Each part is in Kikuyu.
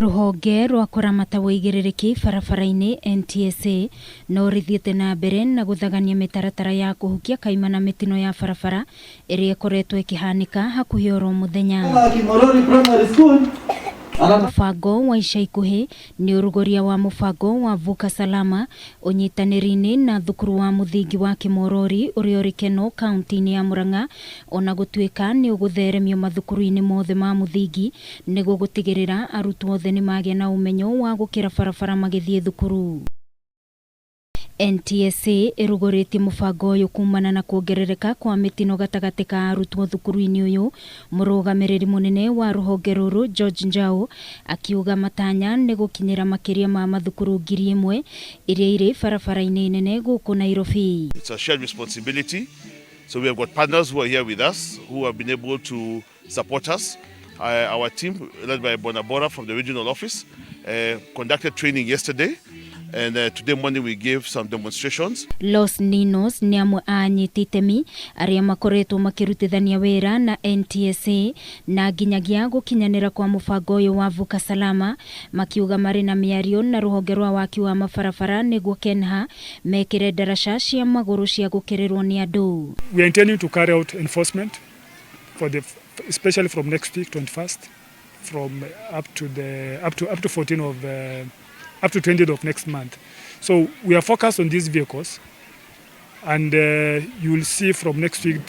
Rũhonge rwa kũramata ũigĩrĩrĩki barabara-inĩ, NTSA, no rĩthiĩte na mbere na gũthagania mĩtaratara ya kũhukia kaimana mĩtino ya barabara ĩrĩa ĩkoretwo ĩkĩhanĩka hakuhĩ oro mũthenya. Mũbango wa ica ikuhĩ nĩ ũrugũria wa mũbango wa Vuka Salama ũnyitanĩri-inĩ na thukuru wa mũthingi wa Kĩmorori ũrĩa ũrĩ Kenol kaunti-inĩ ya Murang'a ona gũtuĩka nĩ ũgũtheremio mathukuru-inĩ mothe ma mũthingi nĩguo gũtigĩrĩra arutwo othe nĩ magĩa na ũmenyo wa gũkĩra barabara magĩthiĩ thukuru. NTSA ĩrugũrĩtie mũbango ũyũ kumana na kuongerereka kwa mĩtino gatagatĩ ka arutwo thukuru-inĩ ũyũ. Mũrũgamĩrĩri mũnene wa rũhonge rũrũ George Njau akiuga matanya nĩ gũkinyĩra makĩria ma mathukuru 1000 iria irĩ barabara-inĩ nene gũkũ Nairobi. It's a shared responsibility. So we have got partners who are here with us who have been able to support us. Our team, led by Bonabora from the regional office, conducted training yesterday, and today morning we gave some demonstrations. Los Ninos nĩ amwe a anyiti itemi arĩa makoretwo makĩrutithania wĩra na NTSA na nginyagia gũkinyanĩra kwa mũbango ũyũ wa Vuka Salama, makiuga marĩ na mĩario na rũhonge rwa waki wa mabarabara nĩguo KENHA mekĩre ndaraca cia magũrũ cia gũkĩrĩrwo nĩ andũ. We are intending to carry out enforcement for the especially from next week, 21st, from up to 14 of up to 20th of next month. So we are focused on these vehicles, and you will see from next week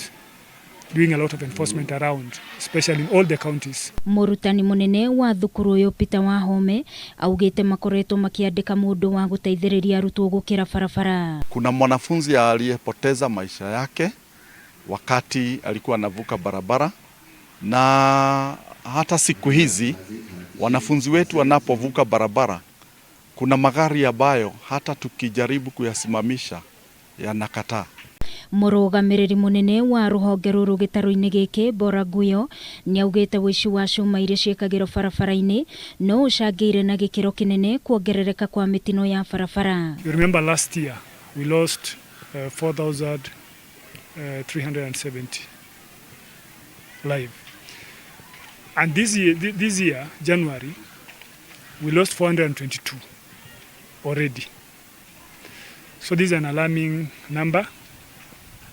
doing a lot of enforcement around, especially in all the counties. Mũrutani mũnene wa thukuru ũyũ Peter Wahome augĩte makoretwo makĩandĩka mũndũ wa gũteithĩrĩria arutwo gũkĩra barabara. Kuna mwanafunzi aliyepoteza maisha yake wakati alikuwa anavuka barabara, na hata siku hizi wanafunzi wetu wanapovuka barabara, kuna magari ambayo hata tukijaribu kuyasimamisha yanakataa. Mũrũgamĩrĩri mũnene wa rũhonge rũrũ gĩtarũ-inĩ gĩkĩ Bora Guyo nĩaugĩte ũici wa cuma iria ciĩkagĩrwo barabara-inĩ no ũcangĩire na gĩkĩro kĩnene kuongerereka kwa mĩtino ya barabara. You remember last year we lost 4,370 live. And this year, January, we lost 422 already. So this is an alarming number.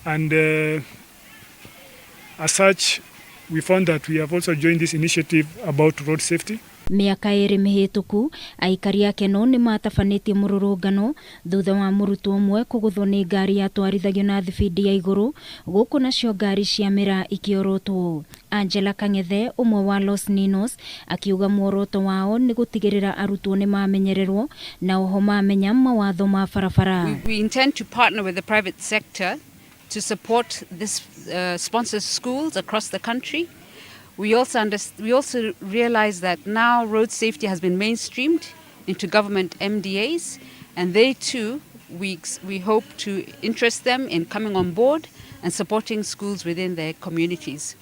And as such, we found that we have also joined this initiative about road safety. Mĩaka 2 mĩhĩtũku aikari a Kenol nĩ matabanĩtie mũrũrũngano thutha wa mũrutwo ũmwe kũgũthwo nĩ ngari yatwarithagio na thibindi ya igũrũ gũkũ nacio ngari cia mĩraa ikĩorotwo. Angela Kang'ethe, ũmwe wa Los Ninos, akiuga muoroto wao nĩ gũtigĩrĩra arutwo nĩ mamenyererwo na oho mamenya mawatho ma barabara. We intend to partner with the private sector to support this sponsor schools across the country. We also realize that now road safety has been mainstreamed into government MDAs, and they too, we hope to interest them in coming on board and supporting schools within their communities.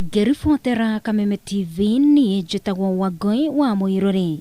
Ngĩribotera Kameme TV, niĩ njĩtagwo Wangũi wa Mũirũrĩ.